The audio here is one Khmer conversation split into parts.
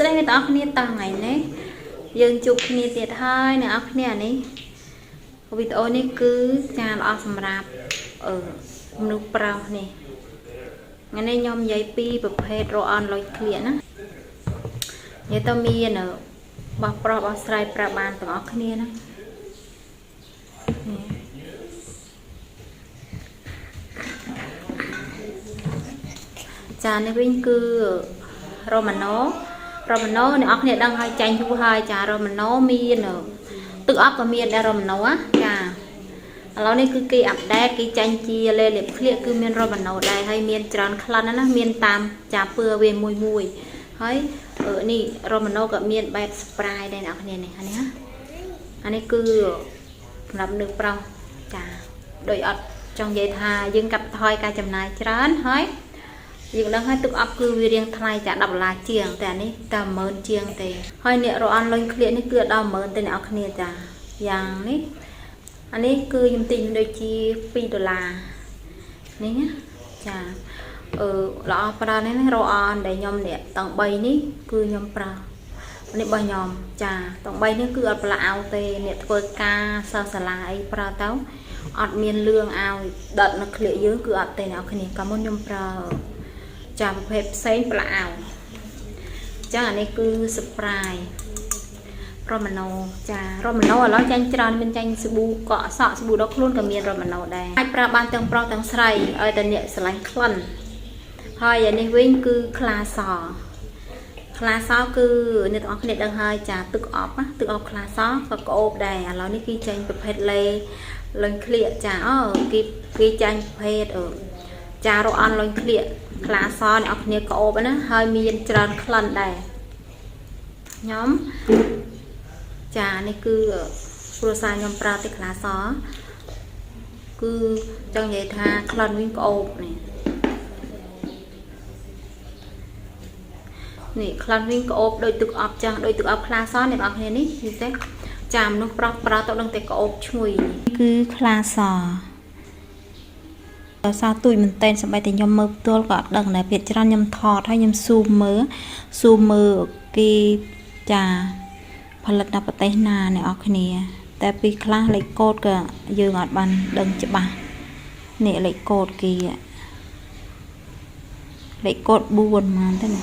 ស្ដីអ្នកទាំងអស់គ្នាតោះថ្ងៃនេះយើងជួបគ្នាទៀតហើយអ្នកនរគ្នានេះវីដេអូនេះគឺចាល្អសម្រាប់អឺមនុស្សប្រុសនេះថ្ងៃនេះខ្ញុំនិយាយពីប្រភេទ roll on លុយក្លៀកណានិយាយទៅមានបោះប្រុសបោះស្រីប្រើបានទាំងអស់គ្នាណានេះចានេះវិញគឺរ៉ូម៉ាណូរ៉ូម៉ាណូអ្នកនរគ្នាដឹងហើយចាញ់យូរហើយចារ៉ូម៉ាណូមានទឹកអប់ក៏មានដែររ៉ូម៉ាណូណាចាឥឡូវនេះគឺគេ update គេចាញ់ជាលេលាបក្លៀកគឺមានរ៉ូម៉ាណូដែរហើយមានច្រើនក្លិនណាមានតាមចាពើវាមួយមួយហើយនេះរ៉ូម៉ាណូក៏មានបែប spray ដែរអ្នកនរគ្នានេះអានេះណាអានេះគឺសម្រាប់មនុស្សប្រុសចាដោយអត់ចង់និយាយថាយើងកាត់បន្ថយការចំណាយច្រើនហើយយើងដឹងហើយទឹកអប់គឺវារៀងថ្លៃចា10ដុល្លារជាងតែអានេះតែ10000ជាងទេហើយអ្នករកអន់លុយក្លៀកនេះគឺដល់10000ទេអ្នកនរគ្នាចាយ៉ាងនេះអានេះគឺខ្ញុំទិញដូចជា2ដុល្លារនេះណាចាអឺល្អប្រើនេះណារកអន់ដែលខ្ញុំនេះទាំង3នេះគឺខ្ញុំប្រើនេះរបស់ខ្ញុំចាទាំង3នេះគឺអត់ប្រឡាក់ទេអ្នកធ្វើការសិស្សសាលាអីប្រើទៅអត់មានលឿងឲ្យដុតនៅក្លៀកយើងគឺអត់ទេអ្នកនរគ្នាកាលមុនខ្ញុំប្រើចាប្រភេទផ្សេងប្រឡាក់អញ្ចឹងអានេះគឺ spray រ៉ូម៉ាណូចារ៉ូម៉ាណូឥឡូវចាញ់ច្រើនមានចាញ់សាប៊ូកក់សក់សាប៊ូដល់ខ្លួនក៏មានរ៉ូម៉ាណូដែរអាចប្រើបានទាំងប្រុសទាំងស្រីឲ្យតែអ្នកស្រឡាញ់ក្លិនហើយអានេះវិញគឺខ្លាសខ្លាសគឺអ្នកទាំងអស់គ្នាដឹងហើយចាទឹកអប់ទឹកអប់ខ្លាសក៏ក្អូបដែរឥឡូវនេះគេចេញប្រភេទលេលុញក្លៀកចាអូគេគេចាញ់ប្រភេទចារ៉ូអនលុញក្លៀកខ្លាសអ្នកនរគ្នាក្អូបណាហើយមានច្រើនក្លិនដែរខ្ញុំចានេះគឺគ្រួសារខ្ញុំប្រើទឹកខ្លាសគឺចង់និយាយថាក្លិនវិញក្អូបនេះនេះក្លិនវិញក្អូបដោយទឹកអប់ចឹងដោយទឹកអប់ខ្លាសអ្នកនរគ្នានេះពិសេសចាមនុស្សប្រុសប្រើទៅដឹងតែក្អូបឈ្ងុយគឺខ្លាសសទូចមែនតែនសម្បីតែខ្ញុំមើលផ្ទាល់ក៏អត់ដឹងដែរភាគច្រើនខ្ញុំថតហើយខ្ញុំស៊ូមមើលស៊ូមមើលគេចាផលិតនៅប្រទេសណាអ្នកនរគ្នាតែពីខ្លះលេខកូដក៏យើងអត់បានដឹងច្បាស់នេះលេខកូដគេលេខកូដ4ហ្មងទេណា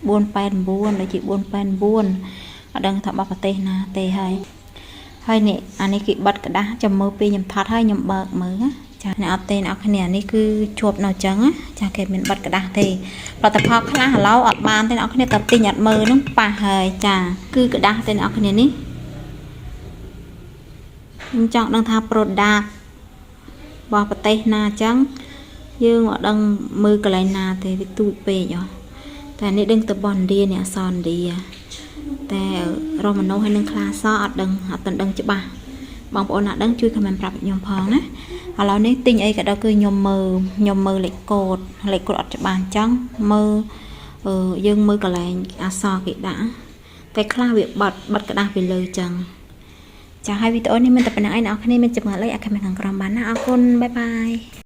489ដូចជា489អត់ដឹងថារបស់ប្រទេសណាទេហើយហើយនេះអានេះគេបិទក្តាស់ចាំមើលពេលខ្ញុំថតហើយខ្ញុំបើកមើលណាចាអ្នកអត់ទេអ្នកគ្នានេះគឺជាប់នៅចឹងណាចាគេមានបិទក្តាស់ទេផលិតផលខ្លះឥឡូវអត់បានទេអ្នកគ្នាតែទិញអត់មើលហ្នឹងប៉ះហើយចាគឺក្តាស់ទេអ្នកគ្នានេះខ្ញុំចង់ដឹងថា product របស់ប្រទេសណាចឹងយើងអត់ដឹងមើលកន្លែងណាទេវាទូចពេកហ៎តែនេះដឹងទៅបោះឥណ្ឌានេះអសឥណ្ឌាតែរ៉ូម៉ាណូហើយនឹងខ្លាសអត់ដឹងអត់ទាន់ដឹងច្បាស់បងប្អូនណាដឹងជួយ comment ប្រាប់ខ្ញុំផងណាឥឡូវនេះទិញអីក៏ដោយគឺខ្ញុំមើលខ្ញុំមើលលេខកូដលេខកូដអត់ច្បាស់អញ្ចឹងមើលយើងមើលកន្លែងអក្សរគេដាក់តែខ្លះវាបត់បត់ក្តាស់ពីលើអញ្ចឹងចាហើយវីដេអូនេះមានតែប៉ុណ្្នឹងឯងអ្នកនរគ្នាមានចម្ងល់អីអាច comment ខាងក្រោមបានណាអរគុណ bye bye.